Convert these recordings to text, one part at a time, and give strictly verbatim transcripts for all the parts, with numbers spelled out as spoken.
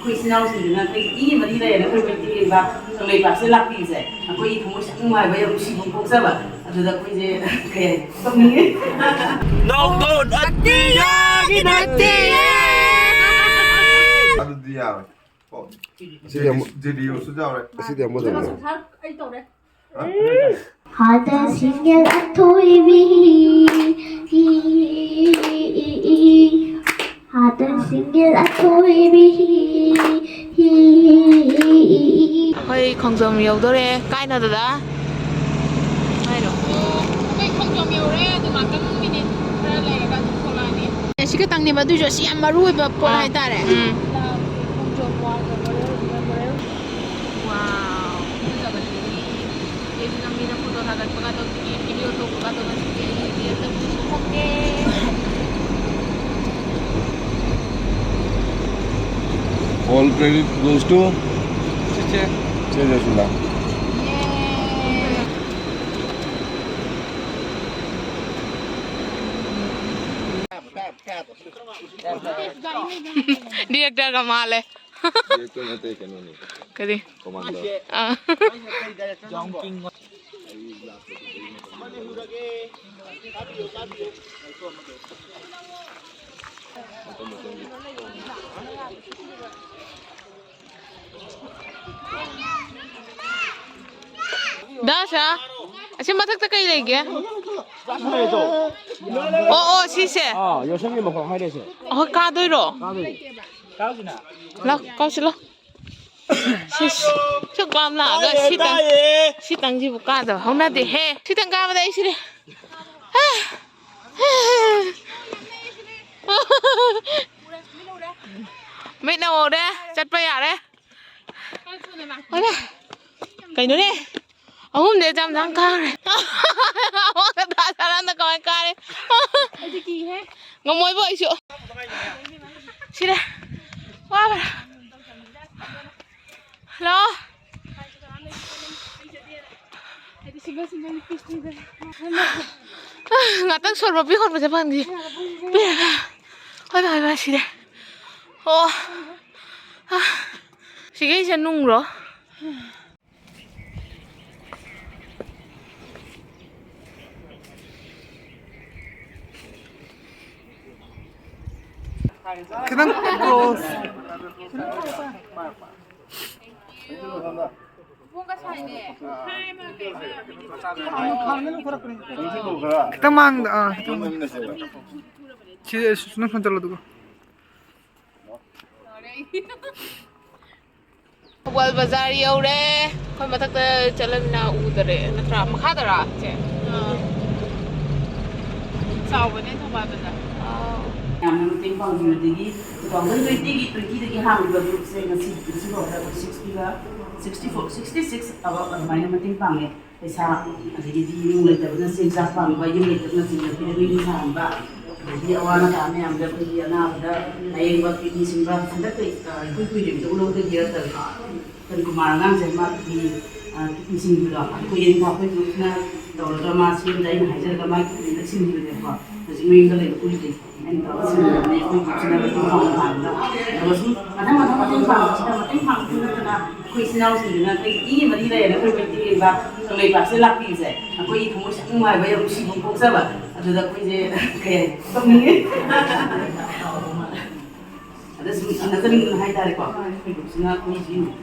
ꯑꯩꯈꯣꯏ ꯏꯆꯤꯟ ꯏꯅꯥꯎꯁꯤꯡꯁꯤꯅ ꯑꯩꯈꯣꯏ ꯏ ꯃꯔꯤ ꯂꯩꯔꯦꯅ ꯑꯩꯈꯣꯏ ꯃꯩꯇꯩ ꯂꯩꯕꯥꯛ ꯀꯪꯂꯩꯄꯥꯛꯁꯤꯗ ꯂꯥꯛꯄꯤꯕꯁꯦ ꯑꯩꯈꯣꯏꯒꯤ ꯊꯃꯣꯏꯁꯦ ꯌꯥꯝ ꯅꯨꯡꯉꯥꯏꯕ, ꯌꯥꯝ ꯅꯨꯡꯁꯤꯕ ꯑꯃ ꯄꯣꯛꯆꯕ꯫ ꯑꯗꯨꯗ ꯑꯩꯈꯣꯏꯁꯦ ꯀꯩ ꯍꯥꯏꯅꯤ, ꯀꯞꯅꯤꯡꯉꯦ꯫ ꯅꯣꯡꯗꯣꯟ ꯑꯇꯤꯌꯥꯒꯤ ꯅꯠꯇꯦ꯫ ꯑꯗꯨꯗꯤ ꯌꯥꯔꯣꯏ꯫ ꯑꯣ, ꯑꯁꯤꯗꯤ ꯑꯃꯨꯛ ꯖꯦ ꯗꯤ ꯌꯨꯁꯨ ꯌꯥꯎꯔꯦ꯫ ꯑꯁꯤꯗꯤ ꯑꯃꯨꯛ ꯂꯩꯔꯦ꯫ ꯑꯩ ꯇꯧꯔꯦ꯫ ꯍꯥꯗ ꯁꯤꯡꯒꯦꯜ ꯑꯊꯣꯏꯕꯤ, ꯍꯥꯗ ꯁꯤꯡꯒꯦꯜ ꯑꯊꯣꯏꯕꯤ꯫ ꯑꯩꯈꯣꯏ ꯈꯣꯡꯖꯣꯝ ꯌꯧꯗꯣꯔꯦ꯫ ꯀꯥꯏꯅꯣ ꯗꯗꯥ? ꯀꯥꯏꯅꯣ? ꯑꯩꯈꯣꯏ ꯈꯣꯡꯖꯣꯝ ꯌꯧꯔꯦ꯫ ꯑꯗꯨ ꯉꯥꯛꯇꯪ ꯃꯤꯅꯤꯠ ꯈꯔ ꯂꯩꯔꯒ ꯑꯗꯨꯝ ꯊꯣꯛꯂꯛꯑꯅꯤ꯫ ꯑꯦ, ꯁꯤ ꯈꯛꯇꯪꯅꯦꯕ, ꯑꯗꯨꯏꯁꯨ ꯑꯁꯤ ꯌꯥꯝ ꯃꯔꯨ ꯑꯣꯏꯕ ꯄꯣꯠ ꯑꯥ, ꯍꯥꯏꯇꯥꯔꯦ꯫ ꯎꯝ꯫ ꯈꯣꯡꯖꯣꯝ ꯋꯥꯔ ꯃꯦꯃꯣꯔꯤꯌꯦꯜ, ꯃꯦꯃꯣꯔꯤꯌꯦꯜ꯫ ꯋꯥꯎ, ꯐꯖꯕꯅꯤ꯫ ꯑꯩꯁꯨ ꯅꯪ ꯃꯤꯅ ꯐꯣꯇꯣ ꯊꯥꯒꯠꯄꯒꯗꯣ, ꯚꯤꯗꯤꯑꯣ ꯇꯧꯕꯒꯗꯣ ꯉꯁꯤꯗꯤ ꯑꯩ ꯔꯤꯌꯦꯜꯗ ꯎꯕꯁꯨ ꯐꯪꯉꯦ꯫ All credit goes to ꯆꯦ ꯖꯣꯁꯤꯂꯥ꯫ ꯌꯦ꯫ ꯗꯤꯔꯦꯛꯇꯔꯒ ꯃꯥꯜꯂꯦ꯫ ꯗꯤꯔꯦꯛꯇꯔ ꯅꯠꯇꯦ, ꯀꯩꯅꯣꯅꯦ꯫ ꯀꯔꯤ? ꯀꯣꯃꯥꯟꯗꯣ꯫ ꯑꯥ꯫ ꯗꯥꯁꯥ, ꯑꯁꯤ ꯃꯊꯛꯇ ꯀꯩ ꯂꯩꯒꯦ? ꯑꯣ, ꯑꯣ, ꯁꯤꯁꯦ꯫ ꯑꯥ, ꯌꯣꯠꯁꯪꯒꯤ ꯃꯈꯣꯡ ꯍꯥꯏꯔꯦꯁꯦ꯫ ꯑꯩꯈꯣꯏ ꯀꯥꯗꯣꯏꯔꯣ? ꯀꯥꯗꯣꯏꯅꯦ꯫ ꯂꯥꯛ, ꯀꯥꯎꯁꯤ ꯂꯥꯛ꯫ ꯁꯤ, ꯁꯨꯛ ꯂꯥꯝ ꯂꯥꯛꯑꯒ ꯇꯥꯏꯌꯦ, ꯁꯤꯇꯪ, ꯇꯥꯏꯌꯦ꯫ ꯁꯤꯇꯪꯁꯤꯕꯨ ꯀꯥꯗꯕ ꯍꯧꯅꯗꯦꯍꯦ꯫ ꯁꯤꯇꯪ ꯀꯥꯕꯗ ꯑꯩ ꯁꯤꯔꯦ꯫ ꯃꯤꯠꯅ ꯎꯔꯦ, ꯆꯠꯄ ꯌꯥꯔꯦ꯫ ꯑꯣꯂꯥ꯫ ꯀꯩꯅꯣꯅꯦ? ꯑꯍꯨꯝꯗꯤ ꯖꯝ ꯖꯝ ꯀꯥꯈ꯭ꯔꯦ꯫ ꯑꯃꯈꯛꯇ ꯁꯔꯝꯗ ꯀꯃꯥꯏ ꯀꯥꯔꯦ? ꯑꯩꯗꯤ ꯀꯤꯍꯦ꯫ ꯉꯝꯃꯣꯏꯕꯣ ꯑꯩꯁꯨ꯫ ꯁꯤꯔꯦ꯫ ꯋꯥꯕꯅ꯫ ꯍꯜꯂꯣ꯫ ꯉꯥꯛꯇꯪ ꯁꯣꯔ ꯃꯄꯤ ꯍꯣꯟꯕꯁꯦ ꯐꯪꯗꯦ꯫ ꯄꯦꯔꯦ꯫ ꯍꯣꯏ, ꯍꯣꯏ, ꯍꯣꯏ, ꯁꯤꯔꯦ꯫ ꯑꯣ꯫ ꯁꯤꯈꯩꯁꯦ ꯅꯨꯡꯔꯣ? ꯈꯤꯇꯪ close. ꯈꯤꯇꯪ ꯃꯥꯡꯗ, ꯑꯥ, ꯈꯤꯇꯪ ꯃꯥꯡꯗ꯫ ꯁꯤ, ꯁꯤ, ꯅꯪ ꯐꯣꯟ ꯆꯠꯂꯣ, ꯑꯗꯨꯒ꯫ ꯊꯧꯕꯥꯜ ꯕꯖꯥꯔ ꯌꯧꯔꯦ꯫ ꯑꯩꯈꯣꯏ ꯃꯊꯛꯇ ꯆꯠꯂꯃꯤꯅ ꯎꯗꯔꯦ ꯅꯠꯇ꯭ꯔꯥ? ꯃꯈꯥꯗꯔꯥ ꯁꯦ? ꯑꯥ꯫ ꯆꯥꯎꯕꯅꯦ ꯊꯧꯕꯥꯜ ꯕꯖꯥꯔ꯫ ꯌꯥꯝꯅ ꯃꯇꯦꯡ ꯄꯥꯡꯕꯤꯕꯗꯒꯤ two thousand twenty ꯒꯤ, twenty ꯗꯒꯤ ꯍꯥꯡꯉꯤꯕ group ꯁꯦ ꯉꯁꯤ, ꯉꯁꯤ ꯐꯥꯎꯗ ꯑꯩꯈꯣꯏ sixty ꯒ, sixty four, sixty six ꯑꯕ ꯑꯗꯨꯃꯥꯏꯅ ꯃꯇꯦꯡ ꯄꯥꯡꯉꯦ꯫ ꯄꯩꯁꯥ, ꯑꯗꯒꯤꯗꯤ ꯏꯃꯨꯡ ꯂꯩꯇꯕꯅ ꯆꯦꯡ ꯆꯥꯛ ꯄꯥꯝꯕ, ꯌꯨꯝ ꯂꯩꯇꯕꯅ ꯆꯤꯡꯅ ꯄꯤꯔꯝꯃꯤ ꯁꯥꯍꯟꯕ, ꯑꯗꯒꯤ ꯑꯋꯥ ꯑꯅꯥ ꯃꯌꯥꯝꯗ ꯑꯩꯈꯣꯏꯒꯤ ꯑꯅꯥꯕꯗ ꯂꯥꯌꯦꯡꯕ, ꯀꯤꯗꯅꯤ ꯁꯤꯟꯕ, ꯍꯟꯗꯛꯇ, ꯑ, ꯏꯀꯨꯏ ꯀꯨꯏꯗ꯭ꯔꯤꯕꯗ ꯎꯠꯍꯧꯗ ꯌꯦꯔꯛꯇꯕ ꯀꯟ ꯀꯨꯃꯥꯔ ꯑꯉꯥꯡꯁꯦ ꯃꯥꯒꯤ, ꯑ, ꯀꯤꯗꯅꯤ ꯁꯤꯟꯕꯗꯣ ꯑꯩꯈꯣꯏ ꯌꯦꯟꯊꯥ ꯑꯩꯈꯣꯏ ꯒ꯭ꯔꯨꯞꯅ ꯇꯧꯔꯒ ꯃꯥ ꯁꯦꯝꯗ ꯑꯩꯅ ꯍꯥꯏꯖꯔꯒ ꯃꯥꯒꯤ ꯀꯤꯗꯅꯤꯗ ꯁꯤꯟꯈꯤꯕꯅꯦꯕꯀꯣ꯫ ꯍꯧꯖꯤꯛ ꯃꯌꯨꯝꯗ ꯂꯩꯕ ꯀꯨꯏꯗ꯭ꯔꯤ꯫ ꯑꯩꯅ ꯇꯧꯔꯒ ꯁꯤꯟꯅꯕꯅꯦ꯫ ꯑꯩꯈꯣꯏ ꯒ꯭ꯔꯨꯞꯁꯤꯅ ꯃꯇꯦꯡ ꯄꯥꯡꯕ ꯄꯥꯡꯕꯗ ꯑꯗꯨꯒ ꯁꯨꯝ ꯃꯊꯪ ꯃꯊꯪ ꯃꯇꯦꯡ ꯄꯥꯡꯕꯁꯤꯗ ꯃꯇꯦꯡ ꯄꯥꯡꯕꯁꯨ ꯅꯠꯇꯅ ꯑꯩꯈꯣꯏ ꯏꯆꯤꯟ ꯏꯅꯥꯎꯁꯤꯡꯁꯤꯅ ꯑꯩꯈꯣꯏ ꯏ ꯃꯔꯤ ꯂꯩꯔꯦꯅ ꯑꯩꯈꯣꯏ ꯃꯩꯇꯩ ꯂꯦꯡꯕ ꯀꯪꯂꯩꯄꯥꯛꯁꯤꯗ ꯂꯥꯛꯄꯤꯕꯁꯦ ꯑꯩꯈꯣꯏꯒꯤ ꯊꯃꯣꯏꯁꯦ ꯌꯥꯝ ꯅꯨꯡꯉꯥꯏꯕ, ꯌꯥꯝ ꯅꯨꯡꯁꯤꯕ ꯑꯃ ꯄꯣꯛꯆꯕ꯫ ꯑꯗꯨꯗ ꯑꯩꯈꯣꯏꯁꯦ ꯀꯩ ꯍꯥꯏ, ꯀꯞꯅꯤꯡꯉꯦ꯫ ꯑꯗ ꯁꯨꯝ ꯅꯠꯆꯅꯤꯡꯗꯅ ꯍꯥꯏꯇꯥꯔꯦꯀꯣ꯫ ꯑꯩꯈꯣꯏ ꯒ꯭ꯔꯨꯞꯁꯤꯅ ꯑꯩꯈꯣꯏꯁꯤ,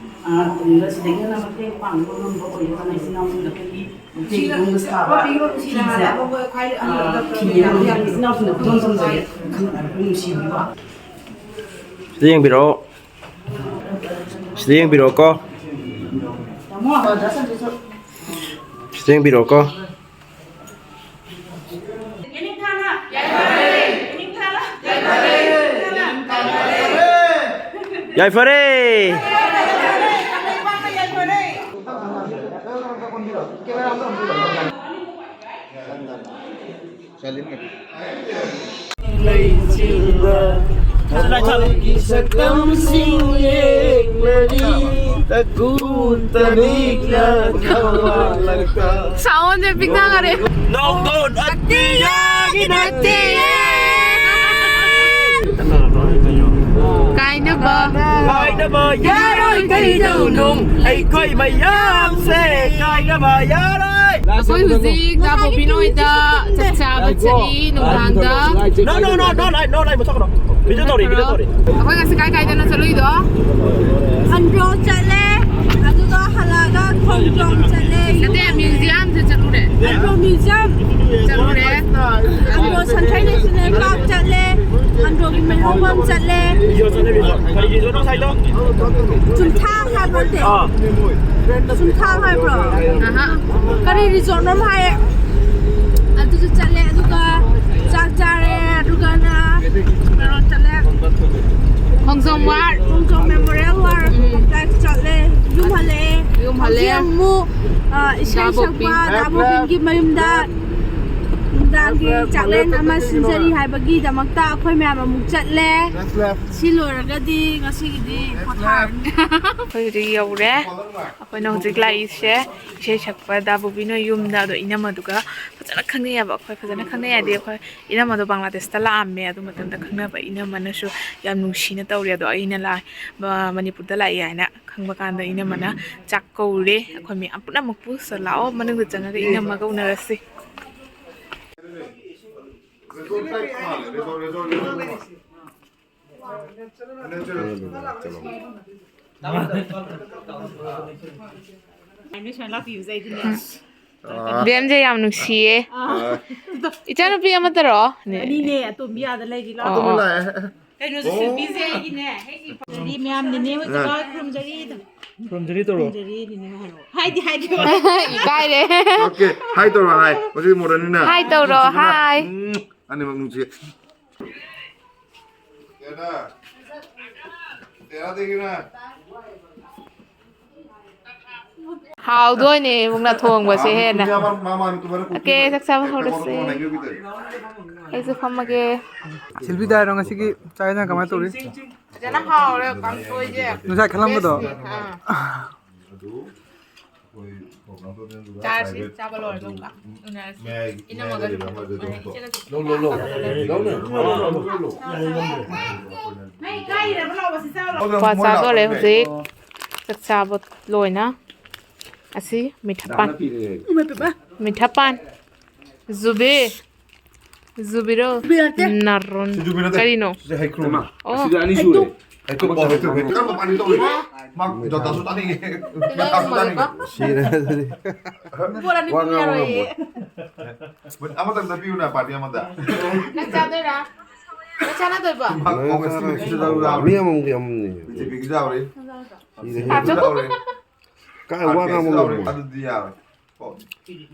ꯑ, ꯇꯨꯡꯗ ꯁꯤꯗꯒꯤ ꯍꯦꯟꯅ ꯃꯇꯦꯡ ꯄꯥꯡꯕ ꯉꯝꯕ ꯑꯣꯏꯅꯕꯅ ꯏꯆꯤꯟ ꯏꯅꯥꯎꯁꯤꯡꯗ ꯑꯩꯈꯣꯏꯒꯤ ꯃꯩꯇꯩꯒꯤ ꯏꯕꯨꯡꯒ ꯁꯥꯕ ꯐꯤꯁꯦ, ꯑ, ꯐꯤ ꯑꯃꯃꯝ ꯏꯆꯤꯟ ꯏꯅꯥꯎꯁꯤꯡꯗ ꯄꯨꯡ ꯊꯝꯖꯒꯦ꯫ ꯅꯨꯡꯁꯤꯕꯤꯕ꯫ ꯁꯤꯗ ꯌꯦꯡꯕꯤꯔꯛꯑꯣ꯫ ꯁꯤꯗ ꯌꯦꯡꯕꯤꯔꯛꯑꯣꯀꯣ꯫ ꯁꯤꯗ ꯌꯦꯡꯕꯤꯔꯛꯑꯣꯀꯣ꯫ ꯌꯥꯏꯐꯔꯦ꯫ ꯂꯩꯆꯤꯜꯗ ꯊꯋꯥꯏꯒꯤ ꯁꯛꯇꯝꯁꯤꯡ ꯌꯦꯡꯂꯔꯤ, ꯇꯀꯨ ꯇꯅꯤꯛꯅ ꯈꯧꯔꯥꯡꯂꯛꯄ꯫ ꯁꯥꯎꯟꯁꯦ ꯄꯤꯛꯊꯈꯔꯦ꯫ ꯅꯣꯡꯗꯣꯟ ꯑꯇꯤꯌꯥꯒꯤ ꯅꯠꯇꯦ꯫ ꯀꯥꯏꯅꯕ꯫ ꯀꯥꯏꯅꯕ ꯌꯥꯔꯣꯏ, ꯀꯩꯗꯧꯅꯨꯡ ꯑꯩꯈꯣꯏ ꯃꯌꯥꯝꯁꯦ ꯀꯥꯏꯅꯕ ꯌꯥꯔꯣꯏ꯫ ꯑꯩꯈꯣꯏ ꯍꯧꯖꯤꯛ ꯗꯥ ꯕꯣꯕꯤꯅꯣꯏꯗ ꯆꯥꯛ ꯆꯥꯕ ꯆꯠꯂꯤ ꯅꯨꯡꯗꯥꯡꯗ꯫ No, no, no, no, line, no, line, ꯃꯊꯛ ꯀꯩꯅꯣ꯫ Video ꯇꯧꯔꯤ, video ꯇꯧꯔꯤ꯫ ꯑꯩꯈꯣꯏ ꯉꯁꯤ ꯀꯥꯏ ꯀꯥꯏꯗꯅꯣ ꯆꯠꯂꯨꯏꯗꯣ? ꯑꯟꯗ꯭ꯔꯣ ꯆꯠꯂꯦ, ꯑꯗꯨꯒ ꯍꯜꯂꯛꯑꯒ ꯈꯣꯡꯖꯣꯝ ꯆꯠꯂꯦ꯫ ꯅꯠꯇꯦ, museumꯁꯨ ꯆꯠꯂꯨꯔꯦ꯫ ꯑꯟꯗ꯭ꯔꯣ museum ꯆꯠꯂꯨꯔꯦ꯫ ꯑꯟꯗ꯭ꯔꯣ ꯁꯟꯊꯩ national park ꯆꯠꯂꯦ, ꯑꯟꯗ꯭ꯔꯣꯒꯤ ꯃꯩ ꯍꯧꯐꯝ ꯆꯠꯂꯦ꯫ Video ꯆꯠꯂꯦ, video꯫ ꯀꯔꯤ video ꯅꯣ ꯉꯁꯥꯏꯗꯣ? ꯆꯨꯝꯊꯥꯡ ꯍꯥꯏꯕ꯭ꯔꯣ ꯅꯠꯇꯦ? ꯑꯥ꯫ ꯆꯨꯝꯊꯥꯡ ꯍꯥꯏꯕ꯭ꯔꯣ? ꯑꯍꯥ꯫ ꯀꯔꯤ resortꯅꯣꯝ ꯍꯥꯏꯌꯦ꯫ ꯑꯗꯨꯁꯨ ꯆꯠꯂꯦ, ꯑꯗꯨꯒ ꯆꯥꯛ ꯆꯥꯔꯦ, ꯑꯗꯨꯒꯅ ꯀꯩꯅꯣ ꯆꯠꯂꯦ꯫ ꯈꯣꯡꯖꯣꯝ ꯋꯥꯔ꯫ ꯈꯣꯡꯖꯣꯝ memorial war ꯎꯝ꯫ ꯆꯠꯂꯦ, ꯌꯨꯝ ꯍꯜꯂꯛꯑꯦ꯫ ꯌꯨꯝ ꯍꯜꯂꯛꯑꯦ꯫ ꯍꯧꯖꯤꯛ ꯑꯃꯨꯛ, ꯑ, ꯏꯁꯩ ꯁꯛꯄ ꯗꯥ ꯕꯣꯕꯤꯟꯒꯤ ꯃꯌꯨꯝꯗ ꯅꯨꯡꯗꯥꯡꯒꯤ ꯆꯥꯛꯂꯦꯟ ꯑꯃ ꯁꯤꯟꯖꯔꯤ ꯍꯥꯏꯕꯒꯤꯗꯃꯛꯇ ꯑꯩꯈꯣꯏ ꯃꯌꯥꯝ ꯑꯃꯨꯛ ꯆꯠꯂꯦ꯫ ꯁꯤ ꯂꯣꯏꯔꯒꯗꯤ ꯉꯁꯤꯒꯤꯗꯤ ꯄꯣꯊꯥꯔꯅꯤ꯫ ꯑꯩꯈꯣꯏ ꯍꯧꯖꯤꯛ ꯌꯧꯔꯦ꯫ ꯑꯩꯈꯣꯏꯅ ꯍꯧꯖꯤꯛ ꯂꯥꯛꯏꯁꯦ ꯏꯁꯩ ꯁꯛꯄ ꯗꯥ ꯕꯣꯕꯤꯅꯣꯏ ꯌꯨꯝꯗ꯫ ꯑꯗꯣ ꯏꯅꯝꯃꯗꯨꯒ ꯐꯖꯅ ꯈꯪꯅꯩꯌꯦꯕ꯫ ꯑꯩꯈꯣꯏ ꯐꯖꯅ ꯈꯪꯅꯩ ꯍꯥꯏꯗꯤ ꯑꯩꯈꯣꯏ ꯏꯅꯝꯃꯗꯣ ꯕꯪꯒ꯭ꯂꯥꯗꯦꯁꯇ ꯂꯥꯛꯑꯝꯃꯦ꯫ ꯑꯗꯨ ꯃꯇꯝꯗ ꯈꯪꯅꯕ ꯏꯅꯝꯃꯅꯁꯨ ꯌꯥꯝ ꯅꯨꯡꯁꯤꯅ ꯇꯧꯔꯦ꯫ ꯑꯗꯣ ꯑꯩꯅ ꯂꯥꯛ-, ꯃ-, ꯃꯅꯤꯄꯨꯔꯗ ꯂꯥꯛꯑꯦ ꯍꯥꯏꯅ ꯈꯪꯕ ꯀꯥꯟꯗ ꯏꯅꯝꯃꯅ ꯆꯥꯛ ꯀꯧꯔꯦ꯫ ꯑꯩꯈꯣꯏ ꯃꯌꯥꯝ ꯄꯨꯝꯅꯃꯛꯄꯨ꯫ ꯁꯤꯗ ꯂꯥꯛꯑꯣ, ꯃꯅꯨꯡꯗ ꯆꯪꯉꯒ ꯏꯅꯝꯃꯒ ꯎꯅꯔꯁꯤ꯫ ꯕꯦꯝꯁꯦ ꯌꯥꯝ ꯅꯨꯡꯁꯤꯌꯦ꯫ ꯏꯆꯥꯅꯨꯄꯤ ꯑꯃꯠꯇꯔꯣ? ꯑꯅꯤꯅꯦ, ꯑꯇꯣꯝꯕꯤ ꯑꯥꯗ ꯂꯩꯔꯤ꯫ ꯂꯥꯛꯑꯣ꯫ ꯑꯣ꯫ ꯀꯩꯅꯣꯁꯨ ꯁꯤꯟꯕꯤꯁꯦ ꯑꯩꯒꯤꯅꯦ꯫ ꯃꯌꯥꯝꯅꯤꯅꯦ ꯍꯣꯏ ꯀꯀꯥ ꯈꯨꯔꯨꯝꯖꯔꯤ꯫ ꯈꯨꯔꯨꯝꯖꯔꯤ ꯇꯧꯔꯣ꯫ ꯈꯨꯔꯨꯝꯖꯔꯤ ꯅꯤꯅꯦ ꯍꯥꯏꯔꯣ꯫ ꯍꯥꯏꯗꯤ ꯍꯥꯏꯗꯤ꯫ ꯏꯀꯥꯏꯔꯦ꯫ Okay, hi ꯇꯧꯔꯣ, hi꯫ ꯃꯁꯤ ꯃꯣꯗꯔꯟꯅꯤꯅ꯫ Hi ꯇꯧꯔꯣ, hi꯫ ꯎꯝ, ꯑꯅꯤꯃꯛ ꯅꯨꯡꯁꯤ꯫ ꯍꯥꯎꯗꯣꯏꯅꯦ ꯏꯕꯨꯡꯅ ꯊꯣꯡꯕꯁꯦ ꯍꯦꯟꯅ꯫ Okay, ꯆꯥꯛ ꯆꯥꯕ ꯍꯧꯔꯁꯦ꯫ ꯑꯩꯁꯨ ꯐꯝꯃꯒꯦ꯫ ꯁꯤꯜꯕꯤꯗ ꯍꯥꯏꯔꯣ, ꯉꯁꯤꯒꯤ ꯆꯥꯛ ꯏꯟꯖꯥꯡ ꯀꯃꯥꯏꯅ ꯇꯧꯔꯤ? ꯐꯖꯅ ꯍꯥꯎꯔꯦ ꯀꯥꯡꯁꯣꯏꯁꯦ꯫ ꯉꯁꯥꯏ ꯈꯜꯂꯝꯕꯗꯣ? Bestꯅꯤ꯫ ꯑꯥ꯫ ꯆꯥꯔꯁꯤ, ꯆꯥꯕ ꯂꯣꯏꯔꯒ ꯑꯃꯨꯛ ꯎꯅꯔꯁꯤ꯫ ꯃꯌꯥꯏ, ꯏꯅꯝꯃꯒ ꯃꯌꯥꯏꯗ ꯂꯩꯕ ꯑꯃꯗꯨ ꯑꯗꯨꯝ ꯇꯣꯛ꯫ ꯏꯆꯦꯒꯁꯨ ꯂꯧ, ꯂꯧ, ꯂꯧ꯫ ꯂꯧꯅꯦ꯫ ꯂꯧꯅꯦ꯫ ꯂꯧꯅꯦ꯫ ꯀ꯭ꯋꯥ ꯆꯥꯗꯣꯔꯦ ꯍꯧꯖꯤꯛ꯫ ꯆꯥꯛ ꯆꯥꯕ ꯂꯣꯏꯅ꯫ ꯑꯁꯤ ꯃꯤꯊꯥꯄꯥꯟ꯫ ꯃꯤꯊꯥꯄꯥꯟ꯫ ꯖꯨꯕꯤ꯫ ꯖꯨꯕꯤꯔꯣ? ꯖꯨꯕꯤ ꯅꯠꯇꯦ꯫ ꯅꯥꯔꯣꯟ꯫ ꯁꯤ ꯖꯨꯕꯤ ꯅꯠꯇꯦ꯫ ꯀꯔꯤꯅꯣ? ꯁꯤ ꯍꯩꯀ꯭ꯔꯨ꯫ ꯑꯣ꯫ ꯑꯁꯤꯗ ꯑꯅꯤ ꯁꯨꯔꯦ꯫ ꯍꯩꯀ꯭ꯔꯨ꯫ ꯍꯩꯀ꯭ꯔꯨ ꯄꯥꯎ ꯍꯩꯀ꯭ꯔꯨ ꯍꯩꯀ꯭ꯔꯨ꯫ ꯀꯔꯝꯕ ꯄꯥꯝꯃꯤ ꯇꯧꯔꯤ? ꯃꯥ ꯖꯣꯟꯗꯥꯁꯨ ꯇꯥꯅꯤꯡꯉꯦ꯫ ꯖꯣꯟꯗꯥꯁꯨ ꯇꯥꯅꯤꯡꯉꯦ꯫ ꯁꯤꯔꯦ ꯑꯗꯨꯗꯤ꯫ ꯕꯣꯔꯥ ꯅꯤꯐꯨ ꯋꯥ ꯉꯥꯡꯕ ꯌꯥꯔꯣꯏꯌꯦ꯫ ꯉꯝꯃꯣꯏ꯫ ꯑꯃꯇꯪ ꯆꯠꯄꯤꯌꯨꯅ ꯄꯥꯔꯇꯤ ꯑꯃꯗ꯫ ꯅꯪ ꯆꯥꯗꯣꯏꯔꯥ? ꯅꯪ ꯆꯥꯅꯗꯣꯏꯕ? ꯃꯥ ꯀꯣꯡꯒ꯭ꯔꯦꯁꯀꯤ ꯃꯤꯁꯨ ꯇꯧꯔꯨ ꯌꯥꯕ꯭ꯔꯥ? ꯃꯤ ꯑꯃꯃꯝꯒꯤ ꯑꯃꯃꯝꯅꯦ꯫ ꯕꯤ ꯖꯦ ꯄꯤꯒꯤꯁꯨ ꯌꯥꯎꯔꯤ꯫ ꯁꯤꯔꯦ꯫ ꯀꯥꯡꯒ꯭ꯔꯦꯁꯁꯨ ꯌꯥꯎꯔꯦ꯫ ꯀꯥꯏ ꯋꯥ ꯉꯥꯡꯕ ꯉꯝꯃꯣꯏ꯫ ꯑꯗꯨꯗꯤ ꯌꯥꯔꯣꯏ꯫ ꯑꯣ꯫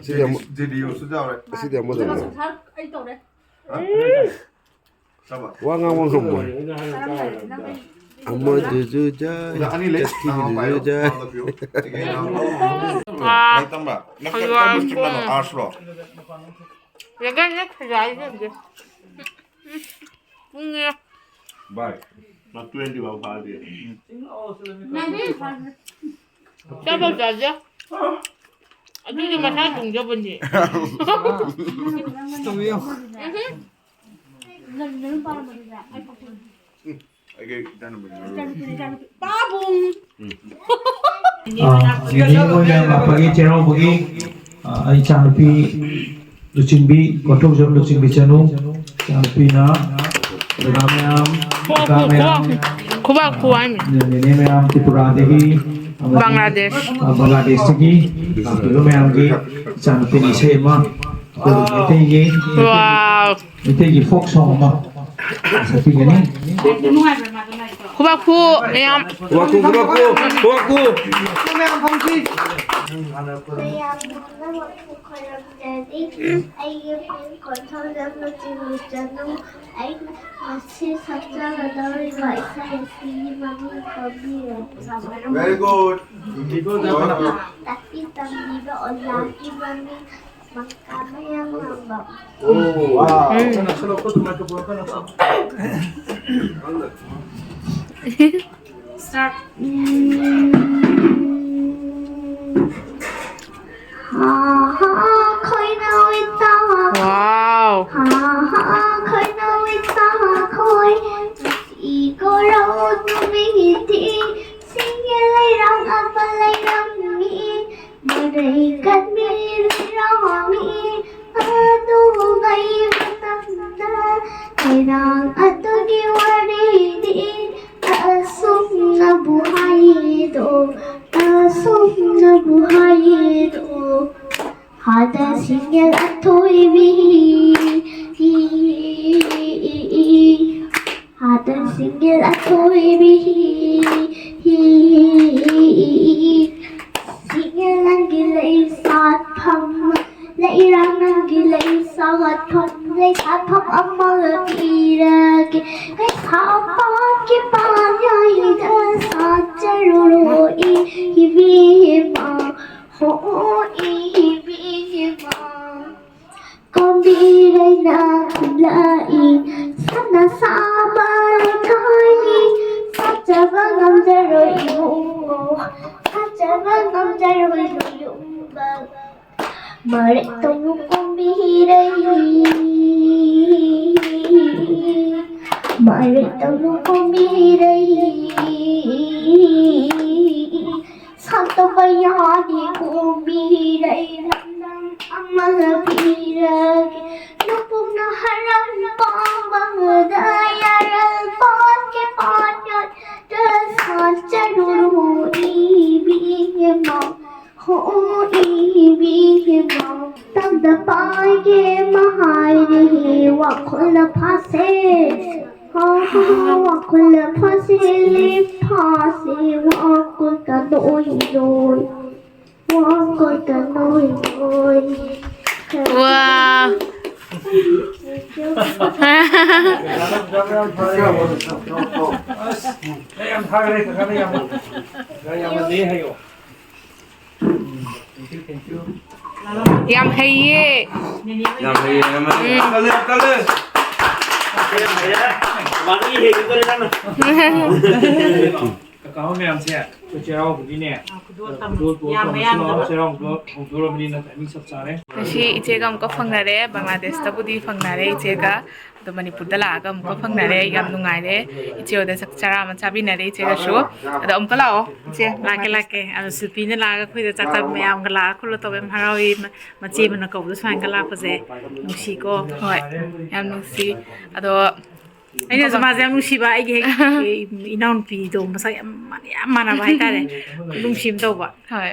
ꯑꯁꯤꯗꯤ ꯑꯃ-, ꯖꯦ ꯗꯤ ꯌꯨꯁꯨ ꯌꯥꯎꯔꯦ꯫ ꯑꯁꯤꯗꯤ ꯑꯃꯗ ꯂꯩꯔꯦ꯫ ꯑꯩ ꯇꯧꯔꯦ꯫ ꯍꯥ? ꯆꯥꯕ? ꯋꯥ ꯉꯥꯡꯕ ꯉꯝꯃꯣꯏ꯫ ꯀꯔꯝꯕ? ꯅꯪ ꯑꯩ ꯑꯃꯗꯨꯁꯨ ꯌꯥꯏ, ꯑꯣꯖꯥ ꯑꯅꯤ ꯂꯩ꯫ ꯆꯠꯈꯤꯕꯗꯨꯁꯨ ꯅꯪ ꯑꯃ ꯄꯥꯏꯌꯣ꯫ ꯌꯥꯏ꯫ ꯑꯃ ꯄꯤꯌꯣ꯫ ꯑꯩꯒꯤ ꯏꯅꯥꯎ-, ꯑꯥ꯫ ꯂꯥꯏꯔꯤꯛ ꯇꯝꯕ? ꯅꯪ ꯀ-, ꯀꯔꯝꯕ stream ꯅꯣ? Arts ꯔꯣ? ꯂꯦꯒꯦꯟ ꯅꯠꯇ꯭ꯔꯣ ꯍꯥꯏꯁꯦ ꯍꯧꯖꯤꯛ? ꯄꯨꯡꯅꯦ꯫ ꯚꯥꯏ, ꯃꯥ twenty ꯐꯥꯎ ꯐꯥꯗꯦ꯫ ꯆꯥꯕ ꯆꯥꯖ꯫ ꯑꯗꯨꯗꯤ ꯃꯁꯥ ꯇꯨꯡꯖꯕꯅꯤ꯫ ꯇꯧꯕꯤꯌꯣ꯫ ꯎꯝ꯫ ꯑꯩꯒꯤ ꯏꯆꯥꯅꯨꯄꯤꯅꯦ꯫ ꯄꯥꯕꯨꯡ꯫ ꯑꯥ, ꯉꯁꯤ ꯑꯩꯈꯣꯏ ꯃꯌꯥꯝ ꯂꯥꯛꯄꯒꯤ ꯆꯩꯔꯥꯎꯕꯒꯤ, ꯑꯥ, ꯑꯩ ꯏꯆꯥꯅꯨꯄꯤ ꯂꯨꯆꯤꯡꯕꯤ, ꯀꯣꯟꯊꯧꯖꯝ ꯂꯨꯆꯤꯡꯕꯤ ꯆꯅꯨ, ꯏꯆꯥꯅꯨꯄꯤꯅ ꯗꯗꯥ ꯃꯌꯥꯝ, ꯀꯀꯥ ꯃꯌꯥꯝ, ꯈꯨꯕꯥꯛ ꯈꯨꯕꯥꯛ ꯈꯨꯕꯥꯛ ꯈꯨꯕꯥꯛ꯫ ꯅꯦꯅꯦ ꯃꯌꯥꯝ ꯇ꯭ꯔꯤꯄꯨꯔꯥꯗꯒꯤ, ꯑꯃꯗꯤ, ꯕꯪꯒ꯭ꯂꯥꯗꯦꯁ꯫ ꯑꯥ, ꯕꯪꯒ꯭ꯂꯥꯗꯦꯁꯇꯒꯤ ꯂꯥꯛꯄꯤꯕ ꯃꯌꯥꯝꯒꯤ ꯏꯆꯥꯅꯨꯄꯤꯅ ꯏꯁꯩ ꯑꯃ ꯑꯩꯈꯣꯏ ꯃꯩꯇꯩꯒꯤ, ꯋꯥꯎ꯫ ꯃꯩꯇꯩꯒꯤ folk song ꯑꯃ ꯁꯛꯄꯤꯒꯅꯤ꯫ ꯈꯨꯕꯥꯛ ꯈꯨ ꯃꯌꯥꯝ꯫ ꯈꯨꯕꯥꯛ ꯈꯨ, ꯈꯨꯕꯥꯛ ꯈꯨ, ꯈꯨꯕꯥꯛ ꯈꯨ꯫ ꯃꯌꯥꯝ ꯄꯨꯝꯅꯃꯛꯄꯨ ꯈꯣꯏꯔꯝꯖꯔꯤ꯫ ꯑꯩꯒꯤ ꯃꯤꯡ ꯀꯣꯟꯊꯧꯖꯝ ꯂꯨꯆꯤꯡꯕꯤ ꯆꯅꯨ꯫ ꯑꯩꯅ ꯉꯁꯤ ꯁꯛꯆꯒꯗꯧꯔꯤꯕ ꯏꯁꯩ ꯑꯁꯤꯒꯤ ꯃꯃꯤꯡ ꯈꯪꯕꯤꯔꯕ꯭ꯔꯥ? Very good. ꯇꯥꯛꯄꯤ ꯇꯝꯕꯤꯕ ꯑꯣꯖꯥꯒꯤ ꯃꯃꯤꯡ ꯃꯪꯀꯥꯃꯌꯥꯝ ꯉꯝꯕ꯫ Oh, wow. ꯎꯝ꯫ Start. ꯎꯝ, ꯁꯤꯡꯒꯦꯜ ꯑꯊꯣꯏꯕꯤ, ꯍꯥꯇꯟ ꯁꯤꯡꯒꯦꯜ ꯑꯊꯣꯏꯕꯤ, ꯁꯤꯡꯒꯦꯜ ꯅꯪꯒꯤ ꯂꯩ ꯁꯥꯠꯐꯝ, ꯂꯩꯔꯥꯡ ꯅꯪꯒꯤ ꯂꯩ ꯁꯥꯠꯐꯝ, ꯂꯩ ꯁꯥꯠꯐꯝ ꯑꯃ ꯄꯤꯔꯒꯦ꯫ ꯀꯩꯁꯥꯝꯄꯥꯠꯀꯤ ꯄꯥꯟꯌꯥꯏꯗ ꯁꯥꯠꯆꯔꯨꯔꯣ ꯏꯕꯦꯝꯃ, ꯍꯣ ꯏꯕꯦꯝꯃ꯫ ꯀꯣꯝꯕꯤꯔꯩꯅ ꯈꯨꯜꯂꯛꯏ, ꯁꯝꯅ ꯁꯥꯕ ꯂꯩꯀꯥꯏꯅꯤ, ꯁꯥꯠꯆꯕ ꯉꯝꯖꯔꯣꯏ ꯏꯕꯨꯡꯉꯣ, ꯁꯥꯠꯆꯕ ꯉꯝꯖꯔꯣꯏ ꯂꯣꯌꯨꯝꯕ꯫ ꯃꯔꯦꯛ ꯇꯧꯅꯨ ꯀꯣꯝꯕꯤꯔꯩ, ꯃꯔꯦꯛ ꯇꯧꯅꯨ ꯀꯣꯝꯕꯤꯔꯩ꯫ ꯁꯥꯠꯇꯕ ꯌꯥꯗꯦ ꯀꯣꯝꯕꯤꯔꯩ, ꯂꯝꯗꯝ ꯑꯃ ꯄꯤꯔꯒꯦ꯫ ꯅꯄꯨꯛꯅ ꯍꯔꯥꯎ ꯄꯥꯝꯕꯗ ꯌꯥꯔꯜ ꯄꯥꯠꯀꯤ ꯄꯥꯠꯌꯥꯠꯇ ꯁꯥꯠꯆꯔꯨꯔꯣ ꯏꯕꯦꯝꯃ, ꯍꯣ ꯏꯕꯦꯝꯃ꯫ ꯇꯝꯗ ꯄꯥꯏꯒꯦ ꯃꯍꯥꯏꯔꯦ ꯋꯥꯈꯜꯅ ꯐꯥꯁꯦ꯫ ꯋꯥꯈꯜꯅ ꯐꯥꯁꯦ, ꯐꯥꯁꯦ, ꯋꯥꯈꯜ ꯀꯟꯅ ꯑꯣꯏꯔꯣꯏ, ꯋꯥꯈꯜ ꯀꯟꯅ ꯑꯣꯏꯔꯣꯏ꯫ ꯋꯥ꯫ ꯑꯁ, ꯌꯥꯝ ꯊꯥꯒꯠꯂꯦ, ꯀꯀꯥꯗ ꯌꯥꯝ, ꯌꯥꯝꯅ ꯂꯩ ꯍꯥꯏꯌꯣ꯫ ꯌꯥꯝ ꯍꯩꯌꯦ꯫ ꯌꯥꯝ ꯍꯩꯌꯦ, ꯌꯥꯝ ꯍꯩꯌꯦ꯫ ꯎꯝ꯫ ꯀꯜꯂꯦ, ꯀꯜꯂꯦ꯫ ꯃꯥꯅ ꯍꯦꯟꯒꯗꯧꯔꯦ ꯅꯪꯅ꯫ ꯀꯀꯥ ꯍꯣꯏ ꯃꯌꯥꯝꯁꯦ ꯑꯩꯈꯣꯏ ꯆꯩꯔꯥꯎꯕꯒꯤꯅꯦ, ꯈꯨꯗꯣꯜ ꯇꯝꯕ ꯈꯨꯗꯣꯜ ꯄꯣꯠ ꯌꯥꯝ ꯇꯝꯕꯁꯨ ꯃꯌꯥꯝ ꯂꯥꯛꯑꯣ꯫ ꯆꯩꯔꯥꯎꯕꯗꯣ ꯍꯧꯗꯣꯔꯕꯅꯤꯅ ꯇꯥꯏꯃꯤꯡ ꯆꯞ ꯆꯥꯔꯦ꯫ ꯉꯁꯤ ꯏꯆꯦꯒ ꯑꯃꯨꯛꯀ ꯐꯪꯅꯔꯦ, ꯕꯪꯒ꯭ꯂꯥꯗꯦꯁꯇꯕꯨꯗꯤ ꯐꯪꯅꯔꯦ ꯏꯆꯦꯒ꯫ ꯑꯗꯣ ꯃꯅꯤꯄꯨꯔꯗ ꯂꯥꯛꯑꯒ ꯑꯃꯨꯛꯀ ꯐꯪꯅꯔꯦ꯫ ꯌꯥꯝ ꯅꯨꯡꯉꯥꯏꯔꯦ꯫ ꯏꯆꯦ ꯍꯣꯏꯗ ꯆꯥꯛ ꯆꯔꯥ ꯑꯃ ꯆꯥꯃꯤꯟꯅꯔꯦ ꯏꯆꯦꯒꯁꯨ꯫ ꯑꯗꯣ ꯑꯃꯨꯛꯀ ꯂꯥꯛꯑꯣ ꯏꯆꯦ꯫ ꯂꯥꯛꯀꯦ, ꯂꯥꯛꯀꯦ꯫ ꯑꯗꯣ ꯁꯤꯜꯄꯤꯅ ꯂꯥꯛꯑꯒ ꯑꯩꯈꯣꯏꯗ ꯆꯥꯛ ꯆꯥꯕ ꯃꯌꯥꯝꯒ ꯂꯥꯛꯑ ꯈꯣꯠꯂ ꯇꯧꯕ ꯌꯥꯝ ꯍꯔꯥꯎꯏ꯫ ꯃ-, ꯃꯆꯦ ꯑꯃꯅ ꯀꯧꯕꯗ ꯁꯨꯃꯥꯏꯅꯒ ꯂꯥꯛꯄꯁꯦ ꯅꯨꯡꯁꯤꯀꯣ꯫ ꯍꯣꯏ, ꯌꯥꯝ ꯅꯨꯡꯁꯤ꯫ ꯑꯗꯣ ꯑꯩꯅꯁꯨ ꯃꯥꯁꯦ ꯌꯥꯝ ꯅꯨꯡꯁꯤꯕ, ꯑꯩꯒꯤ ꯍꯦꯛ ꯏꯅꯥꯎꯅꯨꯄꯤꯗꯣ ꯃꯁꯛ ꯌꯥꯝ ꯃꯥꯟ-, ꯌꯥꯝ ꯃꯥꯟꯅꯕ ꯍꯥꯏꯇꯥꯔꯦ꯫ ꯈꯨꯅꯨꯡꯁꯤ ꯑꯃ ꯇꯧꯕ꯫ ꯍꯣꯏ꯫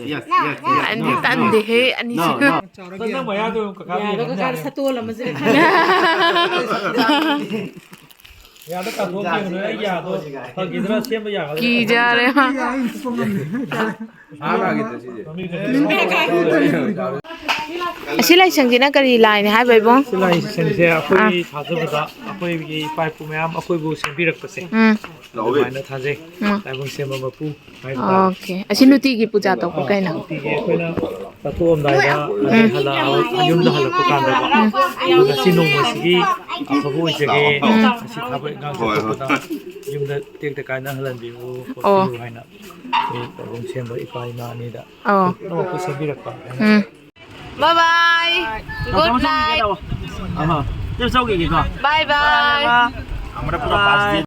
ꯑꯅꯤ ꯇꯥꯟꯗꯦꯍꯦ, ꯑꯅꯤꯁꯨ꯫ ꯅꯪ ꯃꯌꯥꯗꯣ ꯀꯀꯥ ꯌꯥꯗꯣ ꯀꯀꯥꯗ ꯁꯠꯇꯣꯛꯍꯜꯂꯝꯃꯁꯤꯔ ꯈꯪꯗꯦ꯫ ꯌꯥꯗꯣ ꯀꯥꯊꯣꯛ ꯌꯦꯡꯉꯨꯅꯦ, ꯑꯩ ꯌꯥꯗꯣ ꯐꯈꯤꯗ꯭ꯔꯥ, ꯁꯦꯝꯕ ꯌꯥꯒꯗ꯭ꯔꯥ? ꯀꯤꯖꯔꯦ꯫ ꯑꯁꯤ ꯂꯥꯏꯁꯪꯁꯤꯅ ꯀꯔꯤ ꯂꯥꯏꯅꯤ ꯍꯥꯏꯕ, ꯏꯕꯨꯡ? ꯁꯤ ꯂꯥꯏꯁꯪꯁꯦ ꯑꯩꯈꯣꯏ ꯑꯥ꯫ ꯊꯥꯖꯕꯗ ꯑꯩꯈꯣꯏꯒꯤ ꯏꯄꯥ ꯏꯄꯨ ꯃꯌꯥꯝ ꯑꯩꯈꯣꯏꯕꯨ ꯁꯦꯝꯕꯤꯔꯛꯄꯁꯦ ꯎꯝ꯫ ꯑꯗꯨꯃꯥꯏꯅ ꯊꯥꯖꯩ꯫ ꯎꯝ꯫ ꯂꯥꯏꯕꯨꯡ ꯁꯦꯝꯕ ꯃꯄꯨ ꯍꯥꯏꯕ ꯇꯥꯔꯦ꯫ ꯑꯣꯀꯦ꯫ ꯑꯁꯤ ꯅꯨꯡꯇꯤꯒꯤ ꯄꯨꯖꯥ ꯇꯧꯕ꯭ꯔꯣ ꯑꯥ, ꯀꯩꯅꯣ? ꯅꯨꯡꯇꯤꯒꯤ ꯑꯩꯈꯣꯏꯅ ꯆꯠꯊꯣꯛꯑꯝꯗꯥꯏꯗ, ꯑꯗꯩ ꯎꯝ꯫ ꯍꯜꯂꯛꯑ ꯌꯨꯝꯗ ꯍꯜꯂꯛꯄ ꯀꯥꯟꯗꯀꯣ, ꯎꯝ꯫ ꯉꯁꯤ ꯅꯣꯡꯃꯁꯤꯒꯤ ꯑꯐꯕ ꯑꯣꯏꯖꯒꯦ, ꯎꯝ꯫ ꯉꯁꯤ ꯊꯕꯛ ꯏꯪꯈꯥꯡ ꯆꯠꯊꯣꯛꯄꯗ ꯌꯨꯝꯗ ꯇꯦꯛꯇ ꯀꯥꯏꯅ ꯍꯜꯍꯟꯕꯤꯌꯨ, ꯑꯣ꯫ ꯈꯣꯠꯄꯤꯌꯨ ꯍꯥꯏꯅ ꯑꯩꯈꯣꯏ ꯂꯥꯏꯕꯨꯡ ꯁꯦꯝꯕ ꯏꯄꯥ ꯏꯃꯥ ꯑꯅꯤꯗ ꯑꯣ꯫ ꯅꯣꯡꯃ ꯁꯦꯝꯕꯤꯔꯛꯄ꯫ ꯎꯝ꯫ Bye bye. Good night. ꯑꯍꯥ꯫ ꯆꯦ ꯆꯧꯈꯤꯒꯦꯀꯣ꯫ Bye bye. Bye.